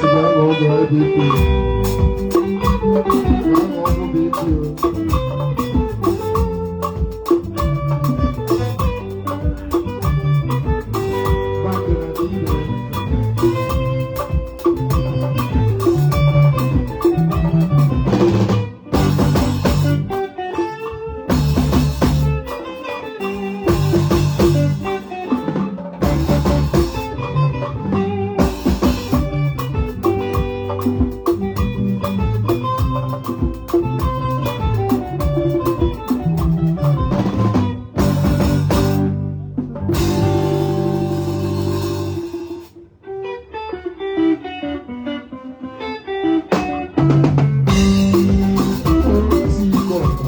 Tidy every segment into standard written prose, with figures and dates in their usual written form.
Sị bịa ṅụọ ọgwụ BP. Bịa ṅụọ ọgwụ BP o. Back na ire. Isi ike ọkụ.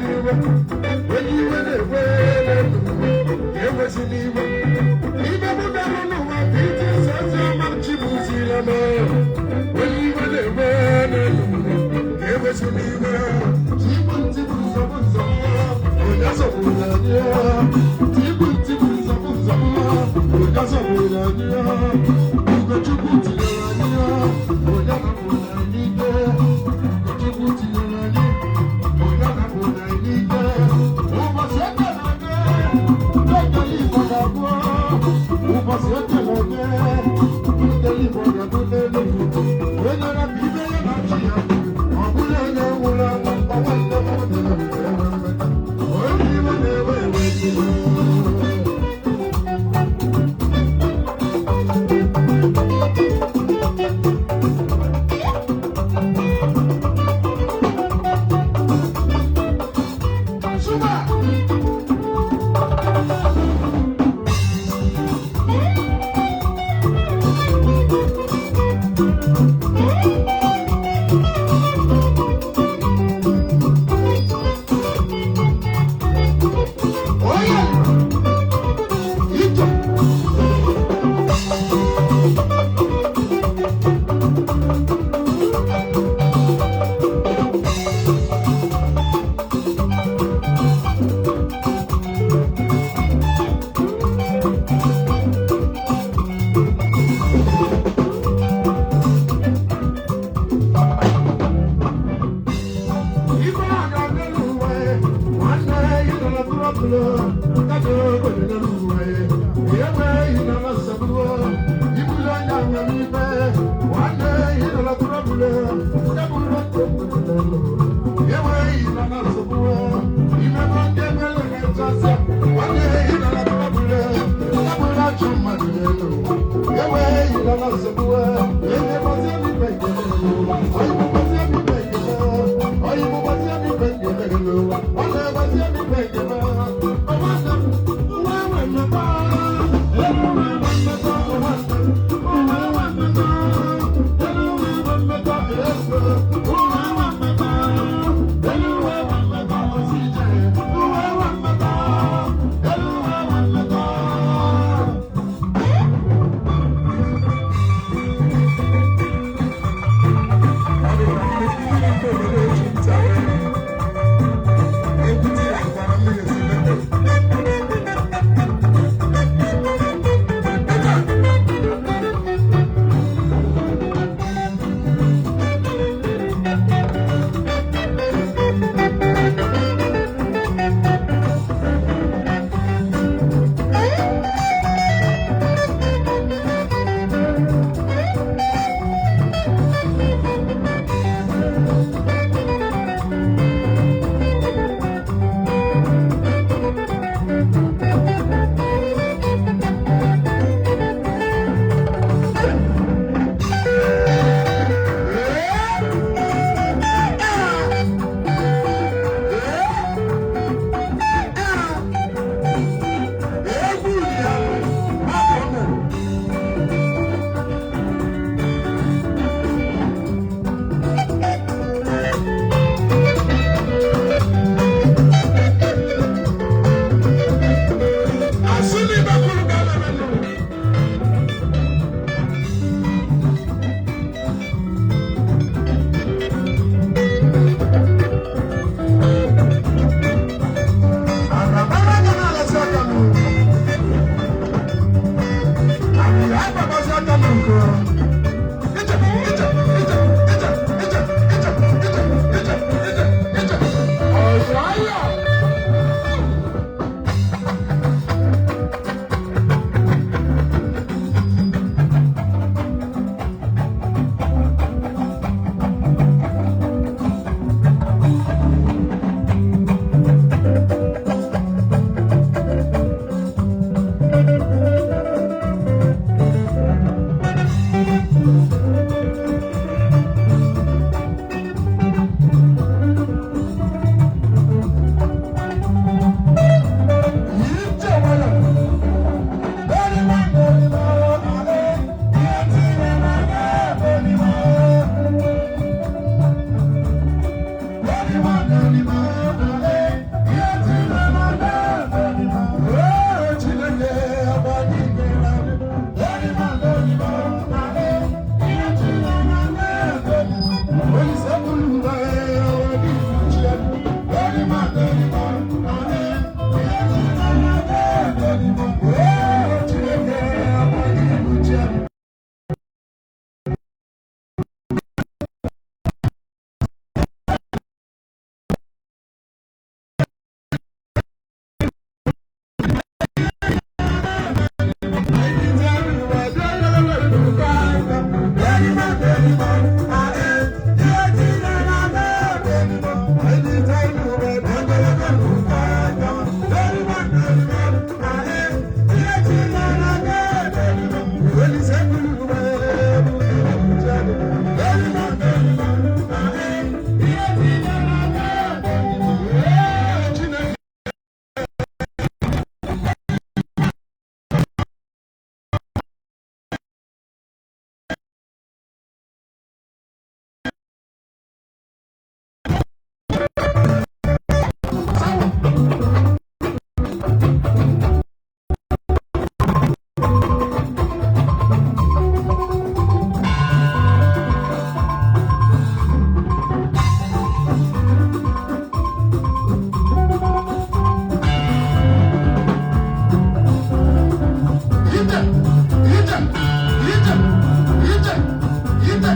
Onye iwe na-ewe ewezila iwe. Ibe mụ n'ụwa bụ iji nsọ ozi ọma chibuzila m. Onye iwe na-ewe n'elu ewezila iwe. Tigbu ntigbu nzọgbu nzọgbu, onye zọgburu anyị. Tigbu ntigbu nzọgbu nzọgbu, onye zọgburu anyị. Ugochukwu tinyere anyị, onye napụrụ anyị ike. Ugochukwu tinyere anyị, onye napụrụ anyị ike. Ụbọchị ekele eke, ekele Igbo ga-abụ. Ụbọchị ekele eke, ekele Igbo ga-abụ n'elu. Onye rapụ ibe ya na chi ya, ọ bụrụ onye nwụrụ anwụ, ọnwa nne m dị na enwe mmeta. Onye iwe na-ewe ewe iwe. Sugar! Oye! Ije! Ife a ga-adị n'ụwa ya, nwanne ị nọ na tụrọtụrụ, kacha ogbenye nọ n'ụwa ya. Enwe ị nọ na nsogbu, ibulu anya nwere ife, nwanne ị nọ na tụrọtụrụ, ndebụrụ otu ogbenye nọ n'ụwa. Enwe ị nọ na nsogbu, imebe ndị emere na-echasị, nwanne ị nọ na tụrọtụrụ, ndebụrụ achụ mmadụ n'elu ụwa. Enwe ị nọ na nsogbu, enyekwazi ebibe nke n'ụwa. Oyibụkwazi ebibe nke n'ụwa. Ije, ije, ije, ije, ije, ije, ije, ije, ije, ije. Ọ̀yáyà. Ije nwayọ. Yeah. Yeah. Ije, ije, ije, ije, ije,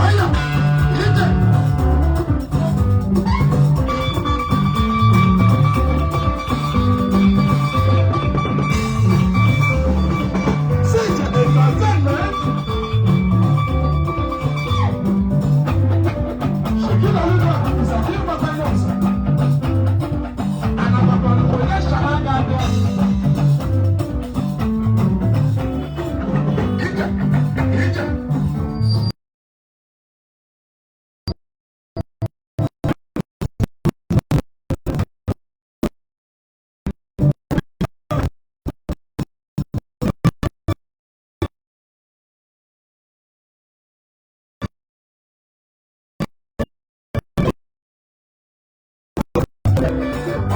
ọya, ije. Sí, ije, entertainment. Shekina Luka, Isaki Matayosa. Anabakọrọ onye shara ga-abịa. Ije, ije.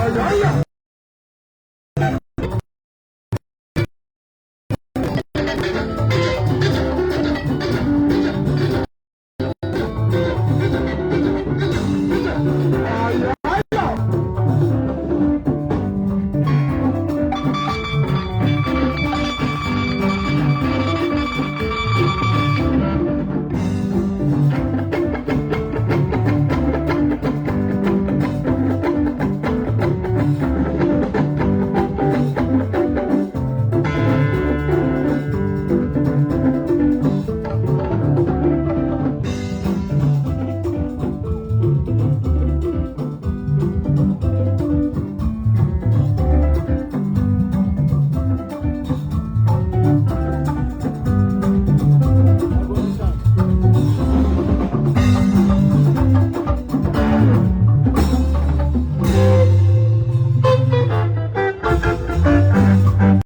Ọya, ọya.